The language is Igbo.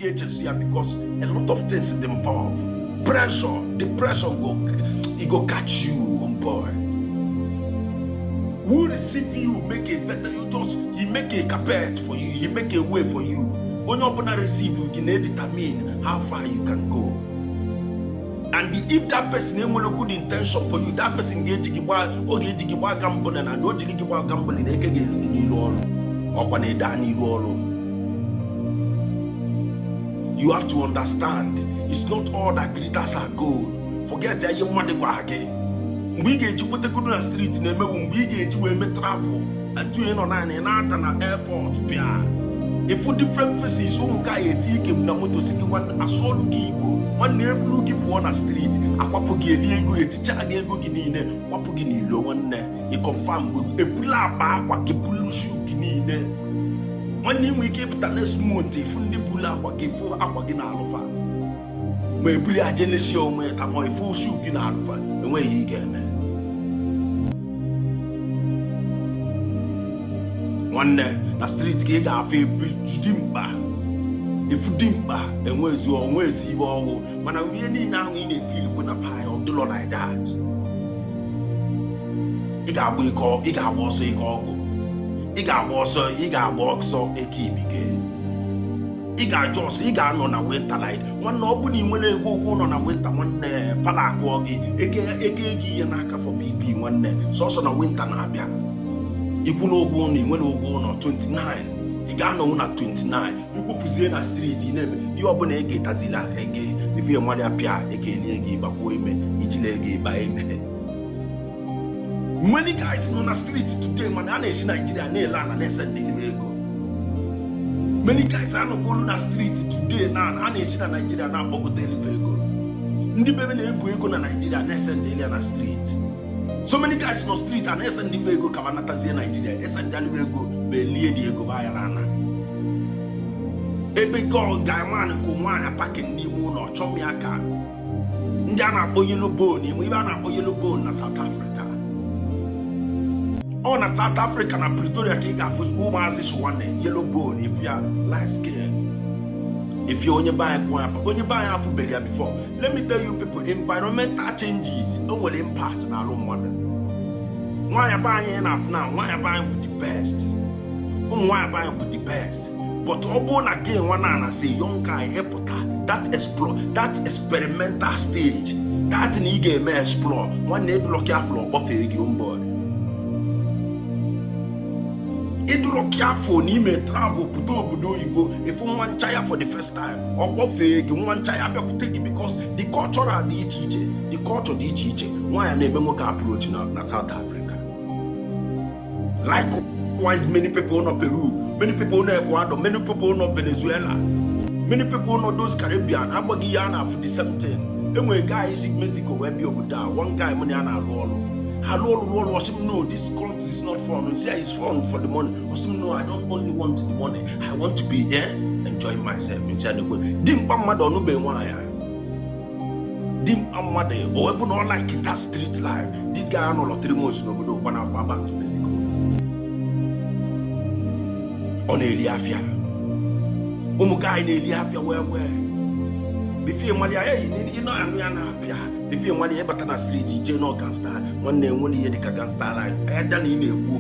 Ga-echezu ya because a lot of things dey involve. Pressure, depression go, e go catch you on boy. Who receive you make a better you, just he make a carpet for you, he make a way for you. Onye ọbụla receive gị na-determine how far you can go. And if that person enwere good intention for you, that person ga-eji gị gbaa, ọ ga-eji gị gbaa gambling, and o jiri gị gbaa gambling na eke ga-elu gị n'ilu ọrụ, ọkwa na ịda n'ilu ọrụ. You have to understand, it's not all that glitters are gold. Forget ya ihe mmadụ gwara gị. Mgbe ị ga-eji kwetegodo na street na-emewu, mgbe ị ga-eji wee mee travel, etu ị nọ naanị na-ada na airport, bịa ịfụ different faces. Ụmụ ka ya eti ike na moto si gị, nwanne, asụọlụ gị Igbo. Nwanne, ebulu gị pụọ na street, akwapụ gị, eli ego, eticha gị ego gị niile, kwapụ gị n'ilo. Nwanne, ị confirm, ebulu akpa akwa gị, bulu shoe gị niile. Nwanne, ị nwere ike ịpụta next month, ịfụ ndị bulu akwa gị, fụ akwa gị na alụfa, ma ebuli aja lesi onwe ta, ma ịfụ shoe gị na alụfa. Enweghị ihe ị ga-eme. Nwanne, na street ka ị ga-afụ ebu dimkpa, efu dimkpa enwezi onwezi iwe ọnwụ. Mana ihe niile ahụ ị na-efeel na pie, ọ dịlọ like that. Ị ga-agba ike, ị ga-agba ọsọ ike ọgụ, ị ga-agba ọsọ, ị ga-agba ọsọ eke imike, ị ga-ajụ ọsọ, ị ga-anọ na winter light. Nwanne, ọ bụ na ị nwere ego ụgwọ ụlọ na winter, nwanne, pala akụọ gị eke eke gị ihe n'aka for BP. Nwanne, sọsọ na winter na-abịa, ikwu na ụgwọ ụlọ, ị nwere ụgwọ ụlọ 29, ị ga-anọnwụ na 29. Ikwupụzie na street, ị na-eme ihe ọbụla ị ga-etazila aka ege ife mmadụ apịa eke elie gị, gbakwuo ime ijile ego ịba ime. Many guys nọ na street today, mana a na-esi Naijiria na-ele ana na-ese ndị ego. Many guys anọgolu na street today na a na-esi na Naijiria na-akpọgote elife ego. Ndị bebe na-ebu ego na Naijiria na-ese ndị ya na street. So many guys nọ street a na-ese ndị ego ka natazie Naijiria, ese ndị alife ego ma elie dị ego ba ya na ebe gọgaman ka nwaanyị parking n'ime ụlọ chọm ya ka ndị a na-akpọ yellow bone. Enwe ibe a na-akpọ yellow bone na South Africa. Ọ na South Africa, na Pretoria, ka ị ga-afụ ụmụazị shuwane yellow bone. Ifia light skin, ifia onye be anyị kụọ ya, onye be anyị afụbeghị ya before. Let me tell you people, environmental changes o nwere impact n'alụ mmadụ. Nwaanyị be anyị na-afụ na nwaanyị be anyị bụ the best, ụmụ nwaanyị be anyị bụ the best. But ọ bụrụ na gị nwa na na say young guy ịpụta that explore, that experimental stage, that na ị ga-eme explore, nwanne, ịdụrọ careful, ọkpọfee gị on board. Ịdụrọ careful na ime travel pụta obodo oyibo, ịfụ nwa ncha ya for the first time, ọ kpọfee gị. Nwa ncha ya bịakwute gị because the cultural dị iche iche, the culture dị iche iche. Nwaanyị na-eme nwoke approach na South Africa. Likewise, many people nọ Peru, many people nọ Ecuador, many people nọ Venezuela, many people nọ those Caribbean agbaghị ihe a na-afụ the same thing. Enwere guy si Mexico wee bịa obodo a. One guy mụ na ya na-alụ ọrụ, ha lụọ ọrụ, lụọ ọrụ, ọsị m, "No, this country is not fun." Say it's fun for the money. Ọsị m, "No, I don't only want the money, I want to be here enjoying myself." Nche na-ekwe dimkpa mmadụ ọnụbe nwaanyị, dimkpa mmadụ o wee bụ na ọ like that street life. This guy anọrọ 3 months n'obodo, gbana akwa back to Mexico. Ọ na-eri afịa, ụmụ guy na-eri afịa wee wee before mmadụ ya ịnọ anụ ya na-apịa, before mmadụ ya ịbata na street, ije nọ gangster. Nwanne, enwere ihe dịka gangster life eda na ị na-ekwu.